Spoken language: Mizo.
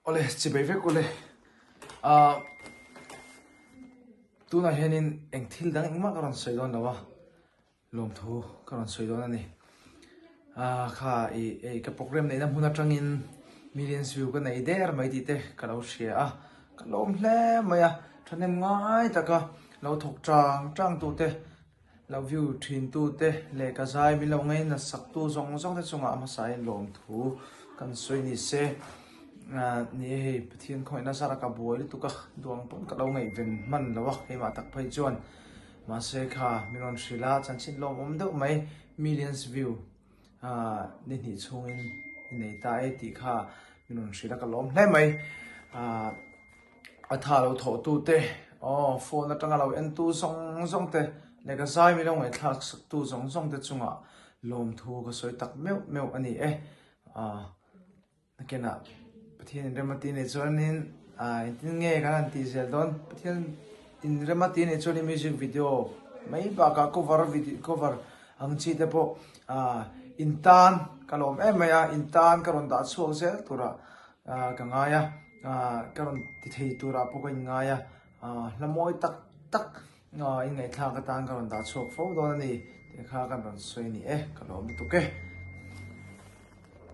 Awle chibei vek ule ah tunah hianin eng thil dang engmah ka rawn sawi dawn lo a lawmthu ka rawn sawi dawn a ni ah kha ih ei ka program neihna hmun atangin millions view ka nei der mai tih te ka lo hria a ka lawm hle mai a thahnem ngai taka lo thawk tang tang tute Lo view thin tu te leh ka zai min lo ngaina sak tu zawng zawng te chungah hmasa in lawmthu kan sawi ni se. Ni e hei Pathian khawihna zar a ka buai lutuk a, duang pawn ka lo ngaihven hman lo a keimah tak phei chuan. Mahse kha min rawn hrilh a, chanchin lawmawm deuh mai millions view ni hnih chhungin i nei ta e tih kha min rawn hrilh a ka lawm hle mai. A tha lo thawh tu te, aw phone atanga lo en tu zawng zawng te leh ka zai milo ngaihthlak sak tu zawng zawng te chungah lawmthu ka sawi tak meuh meuh a ni e. Aw nakinah Pathian in rem a ti nih chuanin ah engtin nge kan han tih zel dawn Pathian in rem a ti nih chuanin music video mai bakah cover video cover ang chi te pawh ah in tan ka lawm em mai a in tan ka rawn dah chhuak zel turah ah ka ngai a. Ah ka rawn ti thei turah pawh ka inngai a, ah hla mawi tak tak ah inngaihthlak atan ka rawn dah chhuak fo dawn a ni tih kha kan rawn sawi a ni e, ka lawm lutuk e.